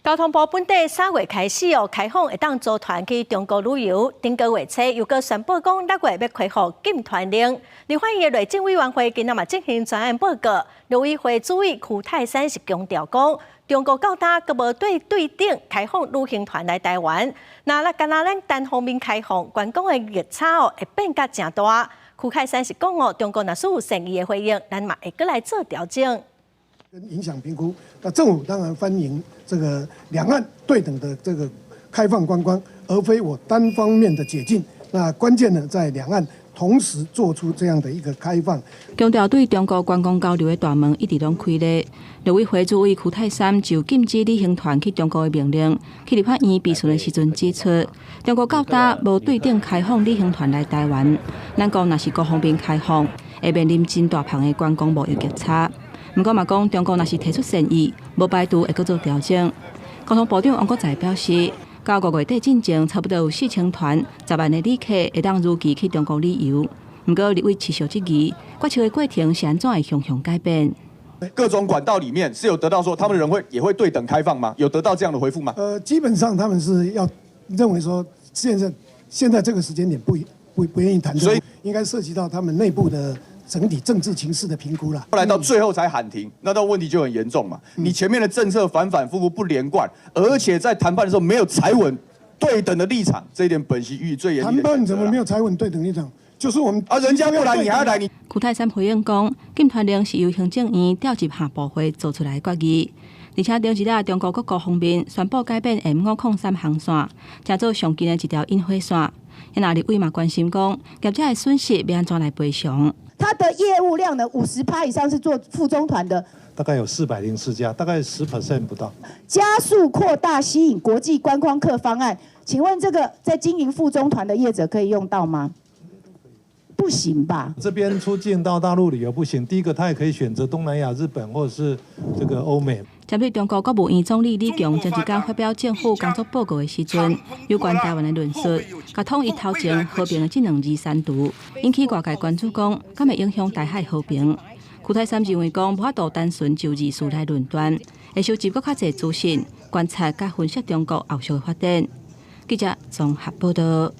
交通部本底3月開始哦，開放會當組團去中國旅遊。頂個月初又閣宣布講6月欲恢復禁團令。立法院的內政委員會今仔嘛進行專案報告，陸委會主委區泰山是強調講，中國到今閣無對對等開放旅行團來台灣。若咱干焦咱單方面開放，觀光的逆差哦會變甲誠大。區泰山是講哦，中國若是有善意的回應，咱嘛會閣來做調整。跟影響評估，那政府當然歡迎這個兩岸對等的這個開放觀光，而非我單方面的解禁。那關鍵呢，在兩岸同時做出這樣的一個開放。強調對中國觀光交流的大門一直攏開咧。陸委會主委區泰山就禁止旅行團去中國的命令，去立法院備詢的時陣指出，中國到今無對等開放旅行團來台灣，咱國若是各方面開放，會面臨真大範的觀光貿易逆差。毋過嘛講，中國若是提出善意，無排除會閣做調整。交通部長王國材表示，到5月底進前，差不多有4000團10萬个旅客會當如期去中國旅遊。毋過立委持續質疑，決策的過程是按怎會向向改變？各種管道裡面是有得到說，他們人會也會對等開放嗎？有得到這樣的回覆嗎？基本上他們是要認為說，現在這個時間點不願意談，所以應該涉及到他們內部的整體政治情勢的評估啦。後來到最後才喊停，那個問題就很嚴重嘛。你前面的政策反反复复不連貫，而且在談判的時候沒有踩穩對等的立場，這一點本席予以最嚴厲。談判怎麼沒有踩穩對等立場？就是我們啊，人家不來，你還要來？你區泰山回應講，禁團令是由行政院調集下部會做出來的決議，而且頂一日中國各國方面宣布改變 M503航線，成做上近的一條引火線。那立委嘛關心講，業者的損失欲按怎來賠償？他的業務量呢，50%以上是做附中團的，大概有404家，大概10% 不到。加速擴大吸引國際觀光客方案，請問這個在經營附中團的業者可以用到嗎？不行吧？這邊出境到大陸旅遊不行。第一個，他也可以選擇東南亞、日本或者是這個歐美。針對中國國務院總理李強前一工發表政府工作報告的時陣，有關台灣的論述，共統一頭前和平的這兩字刪除，引起外界關注，講敢會影響台海和平？區泰山認為講，無法度單純就字數來論斷，會收集閣較濟資訊，觀察佮分析中國後續的發展。記者綜合報道。